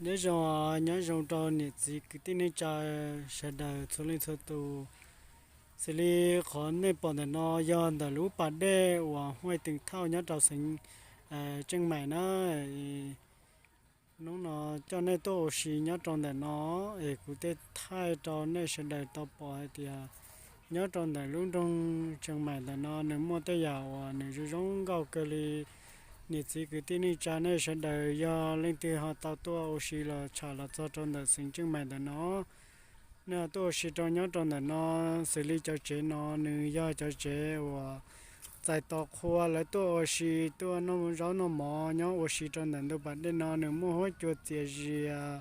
Nyob zoo, nyob zoo rau niam txiv kwv tij neej tsa sawv daws txhua leej txhua tus. Xws li qhov nej pom ntawm no yog ntawm lub pas dej uas Huaj Teej Thauj nyob rau xeev Tseej Maim na. Hnub no coj nej tuaj ua si nyob rau ntawm no es kuv tej thaij rau nej sawv daws tau pom hais tias nyob rau ntawm lub nroog Tseej Maim ntawm no nws muaj tej yam uas nws zoo zoo nkauj kawg li. Niam txiv kwv tij neej tsa nej sawv daws yog leej twg ho tau tuaj ua si los tsham los txog rau ntawm xeev Tseej Maim ntawm no, nej tuaj ua si rau nyob rau ntawm no. Xws li cov tsev no nws yog cov tsev uas txais tos qhua lawv tuaj ua si, tuaj noj zaub noj mov nyob ua si rau ntawm ntug pas dej no. Nws muaj huab cua txias zias,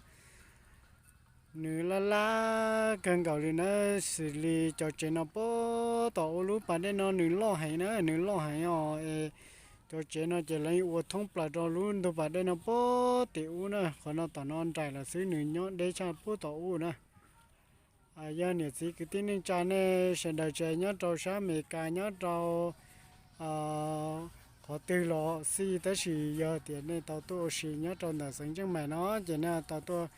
nws laj laj kawg nkaus li na. Xws li cov tsev no puag tom ub, lub pas dej no nws loj heev na, nws loj heev os. Cov tsev no ces lawv ua thoob plaws rau lub ntug pas dej no puag tim ub na. Qhov no tom no nraim lawm xwb, nws nyob deb tshaj puag tom ub na. Yog niam txiv kwv tij neej tsa nej sawv daws tsev nyob rau sab Amelikas, nyob rau qhov twg los xij, tab sis yog tias nej tau tuaj ua si nyob rau ntawm xeev Tseej Maim no ces nej tau tuaj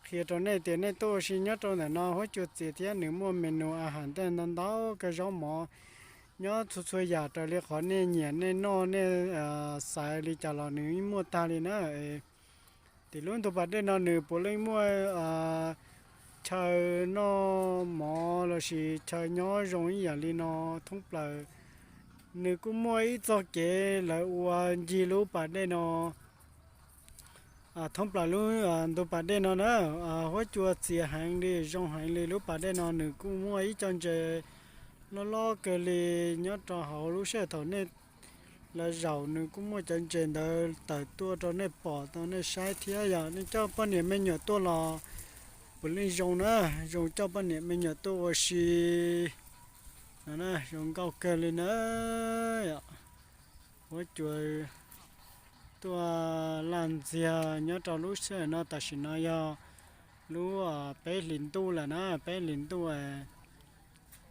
qhia rau nej tias nej tuaj ua si nyob rau ntawm no huab cua txias thiab nws muaj menu a has tej ntau ntau kawg, zaub mov nyob txhua txhua yam raws li qhov nej nyiam nej noj nej xaiv li cas los nws muaj tag li na. Tim lub ntug pas dej no nws puav leej muaj chaw noj mov lossis chaw nyob zoo ib yam li no thoob plaws. Nws kuj muaj ib txoj kev lawv ua ncig lub pas dej no thoob plaws lub ntug pas dej no na. Huab cua txias heev li, zoo heev li. Lub pas dej no nws kuj muaj ib co ntses loj loj kawg li nyob rau hauv lub sij hawm thaum nej lawv zaum, nws kuj muaj cov ntses ntawd tawm tuaj rau nej pom rau nej saib thiab. Yog nej coj poj niam me nyuam tuaj los puav leej zoo na, zoo coj poj niam me nyuam tuaj ua si no, zoo nkauj kawg li na. Huab cua tuaj laj ntxiag nyob rau lub sij hawm no, tam sim no yog lub peb hlis ntuj lawm na, peb hlis ntuj.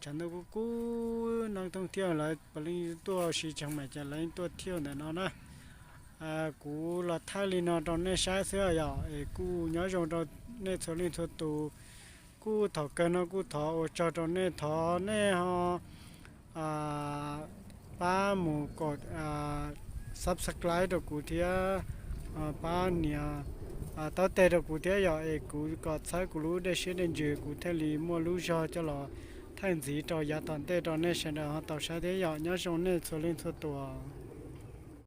Tshav ntuj kub kub, neeg thoob thiaj lawv puav leej tuaj ua si Tseej Maim ces lawv tuaj thiaj ntawm no na. Kuv los thaij li no rau nej saib xwb yom, es kuj nyob zoo rau nej txhua leej txhua tus. Kuj thaum kawg no kuj thov ua tsaug rau nej, thov nej ho pab mus kom subscribe rau kuv thiab pab nias taub teg rau kuv thiab yom, es kuv kom txhawb kuv lub dej siab dej ntsws kuv thiaj li muaj lub zog coj los thaij ntxiv rau yav tom ntej rau nej sawv daws ho tau saib thiab yom. Nyob zoo nej txhua leej txhua tus.